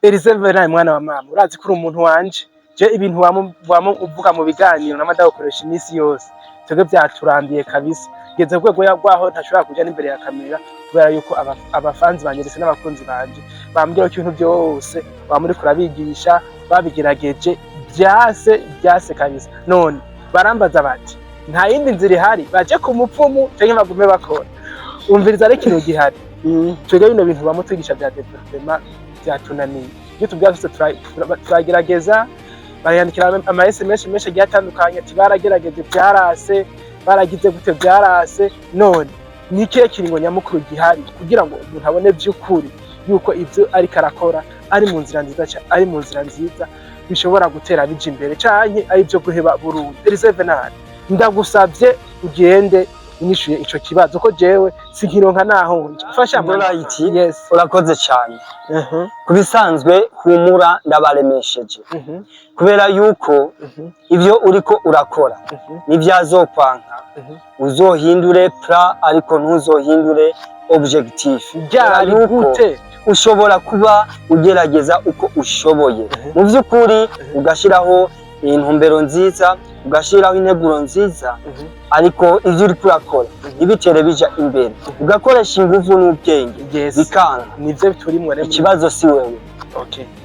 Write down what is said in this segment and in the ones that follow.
Elizabeth, mwana wa mama, urazi ko uri umuntu wanje. Je ibintu wama uvuga mu biganiro nama ndagukoresha iminsi yose, twebwe vyaturambiye kabisa. Ngeze ku rwego rwaho ntashobora kuja n'imbere ya kamera kubera yuko abafanzi banje ndetse n'abakunzi banje bambwira ko ibintu byose wama uriko urabigisha babigerageje vyase vyase kabisa. None barambaza bati nta yindi nzira ihari, baje ku mupfumu canke bagume bakora? Umviriza, ari ikintu gihari. Twebwe bino bintu bamutwigisha bya développement byatunaniye. Iyo tubwira twese turagerageza, barayandikira ama SMS menshi agiye atandukanye ati baragerageje byarase, baragize gute byarase. None ni ikihe kiringo nyamukuru gihari kugira ngo umuntu abone by'ukuri yuko ibyo ariko arakora ari mu nzira nziza, ari mu nzira nziza bishobora gutera bija imbere, canke ari ibyo guheba burundu? Elizabeth, ndagusavye ugende unyishuye ico kibazo, ko jewe sinkironka naho nja fasha mwana. Bright, Yes. urakoze cyane. Ku bisanzwe, humura, ndabaremesheje kubera yuko ibyo uriko urakora nibyazokwanka, uzohindure plan ariko ntuzohindure objectif. Ryari? Kubera yuko Gute? ushobora kuba ugerageza uko ushoboye, mu by'ukuri ugashyiraho intumbero nziza, ugashyiraho integuro nziza, ariko ibyo uriko urakora ntibitere bija imbere, ugakoresha ingufu n'ubwenge, bikanga. Nivyo turimwo rero. Ikibazo si wewe.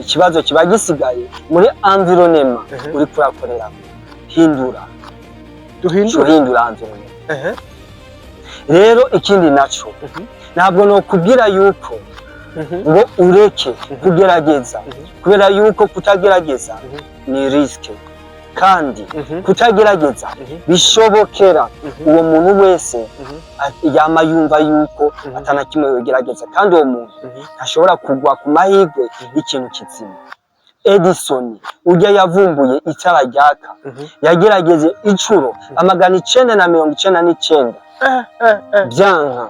Ikibazo kiba gisigaye muri environnement uriko urakoreramo. Hindura. Duhindure? Uhindura environnement. Rero ikindi naco, ntabwo nokubwira yuko ngo ureke kugerageza, kubera yuko kutagerageza ni risque, kandi kutagerageza bishobokera uwo muntu wese yama yumva yuko atana kimwe yogerageza, kandi uwo muntu ntashobora kugwa ku mahirwe y'ikintu kizima. Edison ujya yavumbuye itara ryaka, yagerageje inshuro 999, byanka.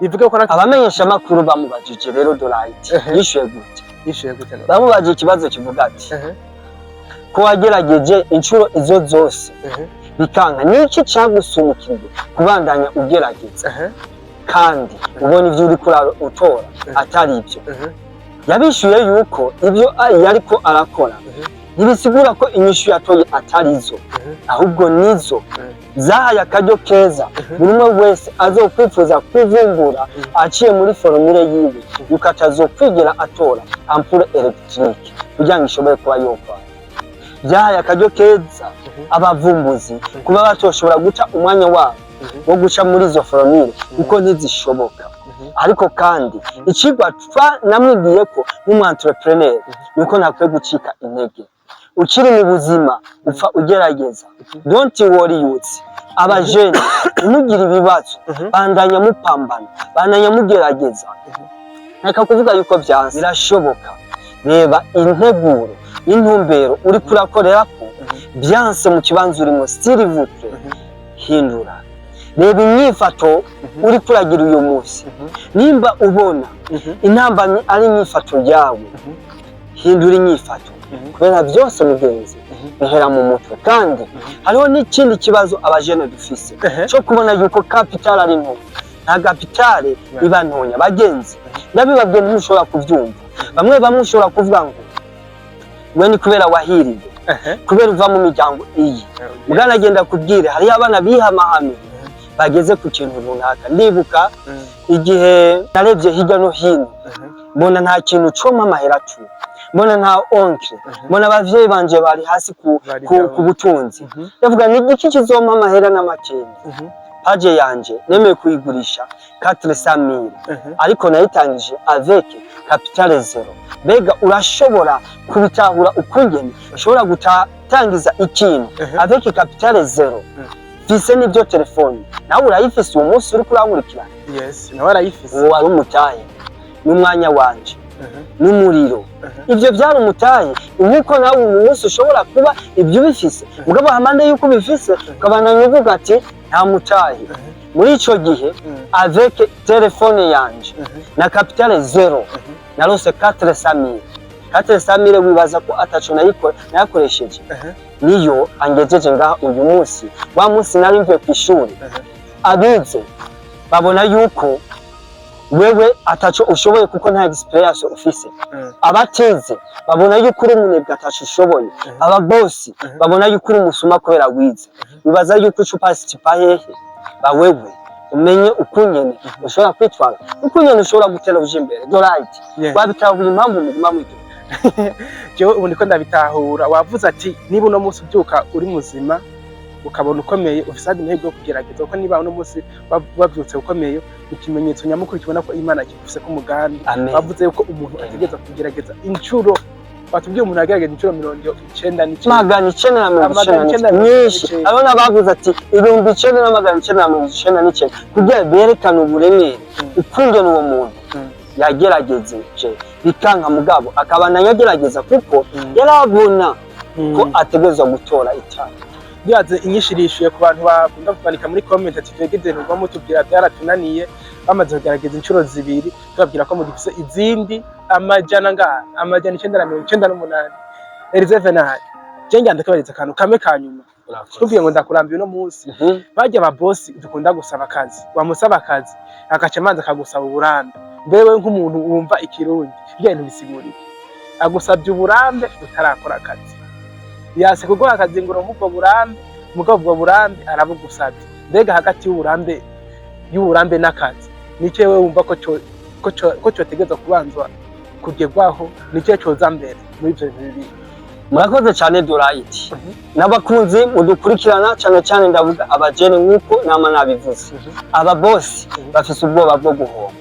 Bivuge ko natwe Abamenyesha amakuru bamubajije rero, Dorayiti, yishuye gute? Yishuye gute none? Bamubajije ikibazo kivuga ati ko wagerageje inshuro izo zose bikanka, niki cagusunikije kubandanya ugerageza kandi ubona ivyo uriko utora atari ibyo? Yabishuye yuko ibyo yariko arakora ntibisigura ko inyishu yatoye atarizo, ahubwo nizo zahaye akaryo keza buri umwe wese azokwifuza kuvumbura aciye muri formule yiwe, yuko atazokwigera atora ampoule électrique kugira ngo ishobore kuba yokora. Byahaye akaryo keza abavumbuzi kuba batoshobora guta umwanya wabo wo guca muri izo formule kuko ntizishoboka. Ariko kandi icigwa namwigiye ko nk'umu entrepreneur nuko ntakwiye gucika intege. Ukiri mu buzima upfa ugerageza. Don't worry, youth, abajene, ntimugire ibibazo. Bandanya mupambana, bandanya mugerageza. Reka kuvuga yuko byanse, birashoboka. Reba integuro n'intumbero uriko urakorerako. Byanse mu kibanza urimo, s'il vous plaît, hindura. Reba inyifato uriko uragira uyu munsi. Nimba ubona intambamyi ari inyifato yawe, hindura inyifato, kubera byose, mugenzi, bihera mu mutwe. Kandi hariho n'ikindi kibazo abajene dufise cyo kubona yuko capital ari nto. Nta capital iba ntonya, bagenzi. Ndabibabwiye, ntimushobora kubyumva. Bamwe bamwe ushobora kuvuga ngo we ni kubera wahiriwe, kubera uva mu miryango iyi. Bwanagenda kubwire, hariyo abana biha amahame bageze ku kintu runaka. Ndibuka igihe narebye hirya no hino, mbona nta kintu coma amahera tu, mbona nta oncle, mbona abavyeyi banje bari hasi Bari ku, down. ku butunzi. Ndavuga ni igiki kizompa amahera n'amakenda? Page yanje nemeye kuyigurisha 400 000, ariko nayitangije avec capital zéro. Mbega urashobora kubitahura ukungene ushobora gutangiza ikintu avec capital zéro? Mfise n'ibyo telefone, nawe urayifise uwo munsi uriko urankurikirana. Yes, nawe arayifise. Uwo wari umutahe n'umwanya wanje n'umuriro. Ibyo byari umutahe, nk'uko nawe uyu munsi ushobora kuba ibyo ubifise, mugabo hamande y'uko ubifise ukabandanya uvuga ati nta mutahe. Muri ico gihe, avec telefone yanje na capital zéro, narose 400 000. 400 000, wibaza ko ataco nayakoresheje? Niyo angejeje ngaha uyu munsi. Wa munsi nari mvuye ku ishuri, abize babona yuko Wewe ataco ushoboye kuko nta experience ufise. Abatize babona yuko uri umunebwe, ataco ushoboye. Ababosi babona yuko uri umusuma kubera wize. Bibaza yuko ico upasipa hehe ba wewe umenye ukungene ushobora kwitwara, ukungene ushobora gutera uja imbere. Dorayiti, wabitahuye impamvu muguma mwiga? Jewe ubu ndiko ndabitahura. Wavuze ati niba uno munsi ubyuka uri muzima, ukabona ukomeye, ufise andi mahirwe yo kugerageza, kuko niba uno munsi wavyutse ukomeye, ikimenyetso nyamukuru kibona ko Imana kigufise ko umugambi. Amen. Wavuze yuko umuntu ategereza kugerageza inshuro, watubwiye umuntu yagerageza inshuro 99. 999. 999. Nyinshi. Abona bavuze ati 9999 kugira berekane uburemere ukungene uwo muntu yagerageje bikanka, mugabo akabandanya agerageza kuko yarabona ko ategerezwa gutora itara. Ndibaze inyinshi irishuye ku bantu bakunda kwandika muri comment ati twebwe ibintu muba mutubwira byaratunaniye, bamaze kugerageza inshuro zibiri. Tubabwira ko mugifise izindi amajana ngaha, 998. Elize Venal, je ngenda kubariza akantu kamwe ka nyuma, tubwiye ngo ndakurambiye uno munsi. Barya ababosi dukunda gusaba akazi, wamusaba akazi agaca amanza akagusaba uburambe. Mbere wewe nk'umuntu wumva ikirundi, ibyo bintu bisigura iki? Agusabye uburambe utarakora akazi, yase kuguha akazi ngo uronke ubwo burambe, mugabo ubwo burambe arabugusabye. Mbega hagati y'uburambe n'akazi, nicyo wewe wumva ko cotegerezwa kubanzwa kugerwaho? Nicyo coza mbere muri ivyo bintu bibiri? Murakoze cyane, Dorayiti, n'abakunzi mudukurikirana. Cyane cyane ndavuga abajene, nk'uko nama nabivuze, ababosi bafise ubwoba bwo guhomba.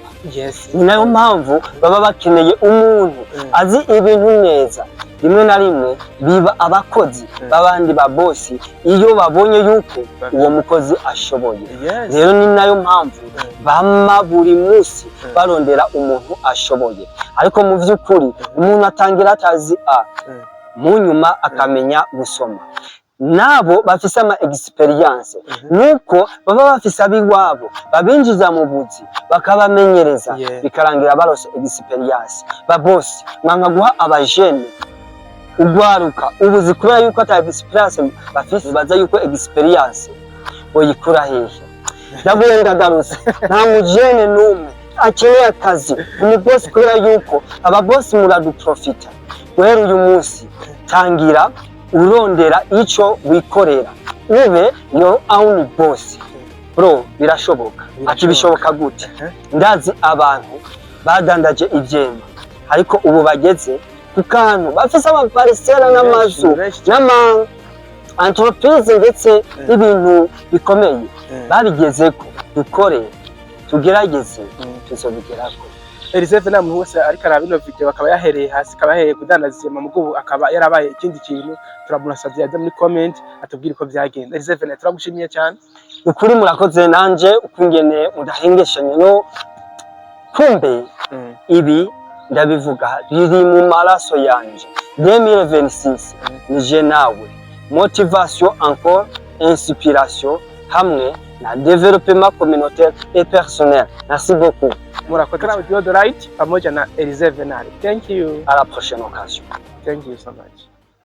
Ni nayo mpamvu baba bakeneye umuntu azi ibintu neza. Rimwe na rimwe biba abakozi b'abandi ba bosi iyo babonye yuko uwo mukozi ashoboye. Rero ni nayo mpamvu bama buri munsi barondera umuntu ashoboye. Ariko mu by'ukuri umuntu atangira atazi a mu nyuma akamenya gusoma. Nabo bafise ama experience, nuko baba bafise abiwabo babinjiza mu buzi, bakabamenyereza, bikarangira barose experience. Ba bosi mwanka guha abajene, ugwaruka, ubuzi kubera yuko ata experience bafise. Baza yuko experience boyikura hehe? Ndavuye, ndagarutse, nta mujene n'umwe akeneye akazi umubosi, kubera yuko ababosi muraduprofita. Guhera uyu munsi tangira urondera ico wikorera, ube your own boss, bro. Birashoboka. Ati bishoboka gute? Ndazi abantu badandaje ivyema, ariko ubu bageze ku kantu, bafise amaparisera n'amazu Benshi. n'ama entreprise, ndetse n'ibintu bikomeye babigezeko. Dukore, tugerageze, tuzobigerako. Eliseve, nta muntu wese ariko araba ino video akaba yahereye hasi, akaba yahereye kudandaza isima, mugubu akaba yarabaye ikindi kintu, turamunasavye aze muri comment atubwire uko vyagenda. Eliseve, turagushimiye cyane. Ukuri murakoze. Nanje ukungene mudahengeshanya no kumbe ibi ndabivuga biri mu maraso yanje. 2026 nije nawe, motivation, encore inspiration, hamwe na développement communautaire et personnel. Merci beaucoup. Murakoze. Nawe Theodorite pamoja na Elise Venari, thank you. À la prochaine occasion. Thank you so much.